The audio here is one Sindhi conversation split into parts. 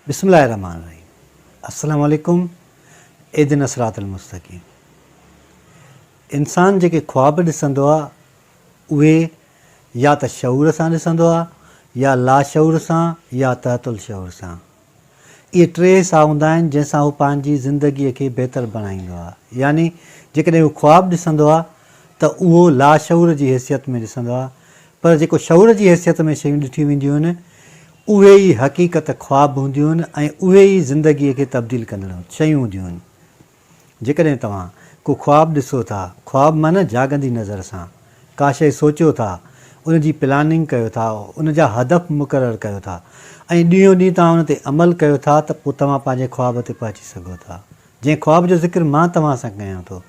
بسم الله الرحمٰن الرحيم السلام عليڪم اهدنا الصراط المستقيم انسان جيڪي خواب ڏسندو آ اهي يا ته شعور سان ڏسندو آ يا لاشعور سان يا تحت الشعور سان اهي ٽي حصا هوندا آهن جنهن سان هو پنهنجي زندگي کي بهتر بڻائيندو آ يعني جيڪڏهن هو خواب ڏسندو آ ته اهو لاشعور جي حيثيت ۾ ڏسندو آ پر جيڪو شعور جي حيثيت ۾ شيون ڏٺيون وينديون آهن، اهي ئي حقيقت خواب هونديون آهن ۽ اهي ئي زندگيء کي تبديل ڪندڙ شيون هونديون آهن. جيڪڏهن توهان ڪو خواب ڏسو ٿا، خواب معنيٰ جاڳندي نظر سان ڪا شيء سوچيو ٿا، ان جي پلاننگ ڪيو ٿا، ان جا هدف مقرر ڪيو ٿا ۽ ڏينهون ڏينهن توهان ان تي عمل ڪيو ٿا ته پوء توهان پنهنجي خواب تي پهچي سگهو ٿا. جنهن خواب جو ذڪر مان توهان سان ڪيان ٿو،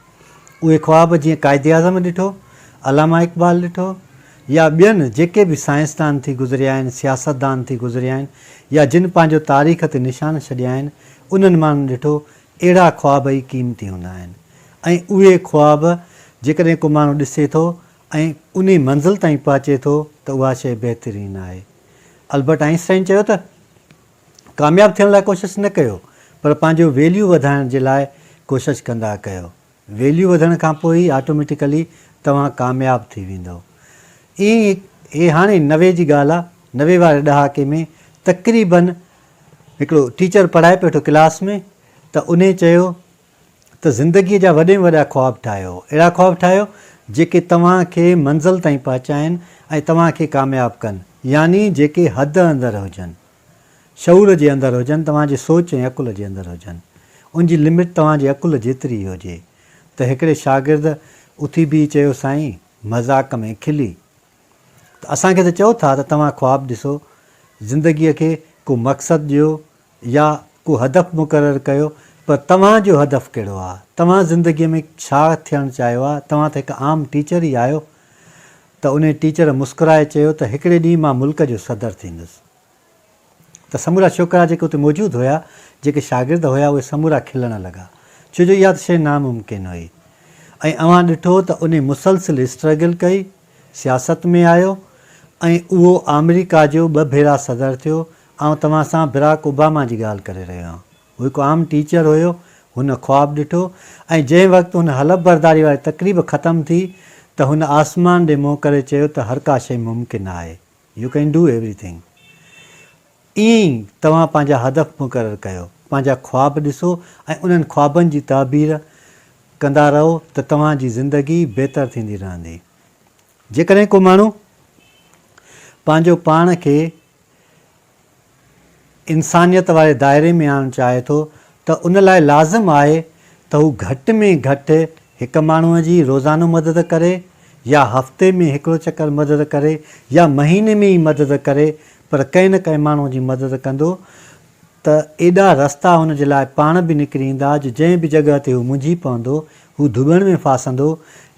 اهي خواب جيئن قائداعظم ڏٺو، علامه اقبال ڏٺو يا ٻين جيڪي به سائنسدان ٿي گذريا آهن، سياستدان ٿي گذريا آهن يا جن پنهنجو تاريخ تي نشان ڇڏيا آهن، انهن ماڻهن ڏٺو، اهڙا خواب ئي قيمتي هوندا آهن ۽ اهي خواب جيڪڏهن ڪو ماڻهو ڏسي ٿو ۽ انهي منزل تائين پهچي ٿو ته اها شيء بهترين آهي. البرٽ آئنسٽائن چيو ته. ڪامياب ٿيڻ لاء ڪوشش نه ڪيو پر پنهنجو ويليو وڌائڻ جي لاء ڪوشش ڪندا ڪيو. ويليو وڌڻ کان پوء ئي آٽوميٽيڪلي توهان ڪامياب ٿي ويندؤ. ائين ئي هي هاڻي 90 جي ڳالهه آ، 90 واري ڏهاڪي ۾ تقريبن هڪڙو ٽيچر پڙهائي پيو ويٺو ڪلاس ۾ ته انهي چيو ته زندگيء جا وڏي ۾ وڏا خواب ٺاهيو. اهڙا خواب ٺاهيو جيڪي توهان کي منزل تائين پهچائين ۽ توهان کي ڪامياب ڪن، يعني جيڪي حد اندر هجن. شعور جي اندر هجن، توهان جي سوچ ۽ عقل جي اندر هجن. ان جي لمٽ توهان جي عقل جيتري ئي هجي. ته هڪڙي شاگرد اٿي بيهي چيو سائين! مذاق ۾ کلي ته اسان کي ته چئو ٿا ته توهان خواب ڏسو، زندگيء کي ڪو مقصد ڏيو يا ڪو هدف مقرر ڪيو پر توهان جو هدف ڪهڙو آ؟ توهان زندگيء ۾ ڇا ٿيڻ چاهيو آ؟ توهان ته هڪ عام ٽيچر ئي آهيو. ته انهي ٽيچر مسڪرائي چيو ته هڪڙي ڏينهن مان ملڪ جو صدر ٿيندس. ته سمورا ڇوڪرا جيڪي اتي موجود هيا، جيڪي شاگرد هيا اهي سمورا کلڻ لڳا. ڇو جو اها ته شيء ناممڪن هئي. ۽ اوهان ڏٺو ته انهي مسلسل اسٽرگل ڪئي، سياست ۾ آيو ۽ اهو آمريڪا جو ٻه ڀيرا صدر ٿيو آئون توهان سان براڪ اوباما جي ڳالهه ڪري رهيو آهيان. هو هڪ عام ٽيچر هيو. هن خواب ڏٺو ۽ جنهن وقت هن حلف برداري واري تقريب ختم ٿي ته هن آسمان ڏي منهن ڪري چيو ته هر ڪا شيء ممڪن آهي. You can do everything. ائين ئي توهان پنهنجا هدف مقرر ڪيو، پنهنجا خواب ڏسو ۽ انهن خوابن جي تعبير ڪندا رهو ته توهان جي زندگي بهتر ٿيندي رهندي. جيڪڏهن ڪو ماڻهو پنهنجو پاڻ کي انسانيت واري دائري ۾ آڻڻ چاهي ٿو ته ان لاء لازم آهي ته هو گهٽ ۾ گهٽ هڪ ماڻهوء جي روزانو مدد ڪري يا هفتي ۾ هڪڙو چڪر مدد ڪري يا مهيني ۾ ئي مدد ڪري پر ڪنهن نه ڪنهن ماڻهوء جي مدد ڪندو ته ايڏا رستا هن جي لاء پاڻ به نڪري ايندا جو جنهن به جڳهه تي هو منجهي پوندو، هو ڌوٻڻ ۾ ڦاسندو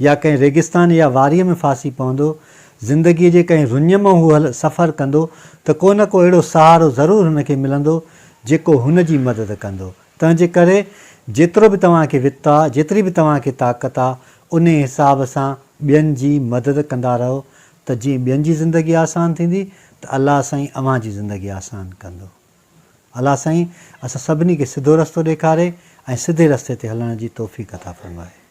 يا ڪنهن ريگستان يا واريء ۾ ڦاسي پوندو، زندگيء جي ڪنهن رڃ مان هو هل سفر ڪندو ته ڪو نه ڪو اهڙو سهارو ضرور هن کي ملندو، جيڪو هن جي مدد ڪندو. تنهن جي ڪري جيترو به توهان کي وت آ، جيتري به توهان کي طاقت آ، انهيء حساب سان ٻين جي مدد ڪندا رهو ته جيئن ٻين جي زندگي آسان ٿيندي ته الله سائين اوهان جي زندگي آسان ڪندو. الله سائين اسان سڀني کي سڌو رستو ڏيکاري ۽ سڌي رستي تي هلڻ جي توفيق عطا فرمائي.